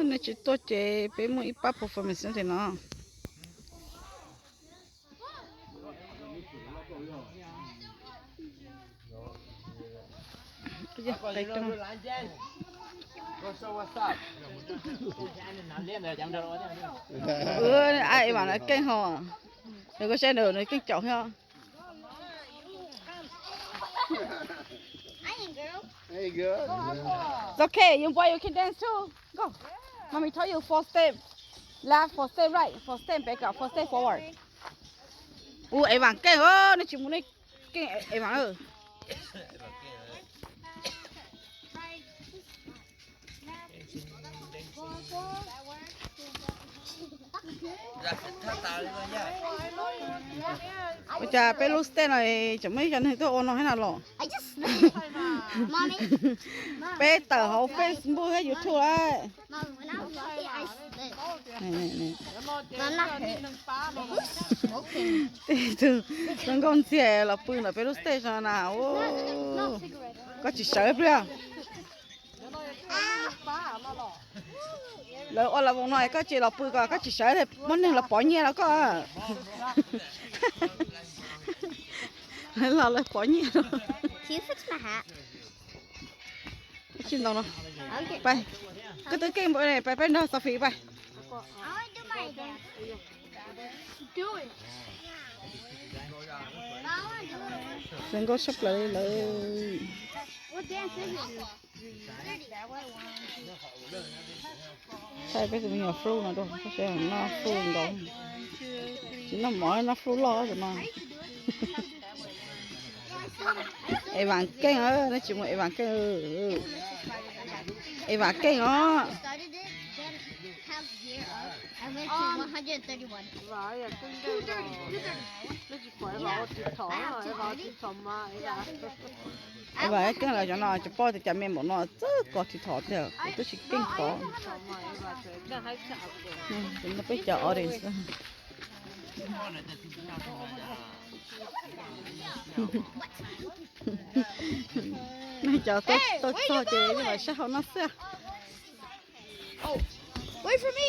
Nej tsis tuaj ces peb muaj ib pab performance tim no. Ai, es vam lawv keej ho. Nws koj saib nws, nws keej caum thiab. It's okay, young boy, you can dance too. Go. Mommy told you four step left, four step right, four step back up, four step forward. Ua es vam keej, nej tsis mus nej keej es vam. Ua cas peb lub stage no tseem muaj ib co neeg tuaj ua no thiab na los? Peb tawm hauv Facebook thiab YouTube lawm. Tej tug zoo nkauj ntxiag los pw ntawm peb lub stage no na. Koj tsis sawv pliag. Lawv ua lawv mus no koj tsis los pw ko, koj tsis sawv, muab neeg los pov nyiaj rau koj. Lawv los lawv pov nyiaj rau. Tsis ntau no. Pais, koj twb keej npaum ne, pais peb nrog Sophie pais. Zoo nkauj tshaj plaws li lawm. Thaij peb tus me nyuam Fruit no rau, koj saib noj Fruit nkaus. Tsis noj mov noj Fruit loj tus no. Es vam keej, nej tsis mus es vam keej. Es vam keej os. Es vam keej los cov no tsis paub tias cas me npaum no txawj kov TikTok tiag, kuv twb tsis keej kov. Peb cov audience. Nej cov tuaj txog ces yeej mam sab hauv no xwb.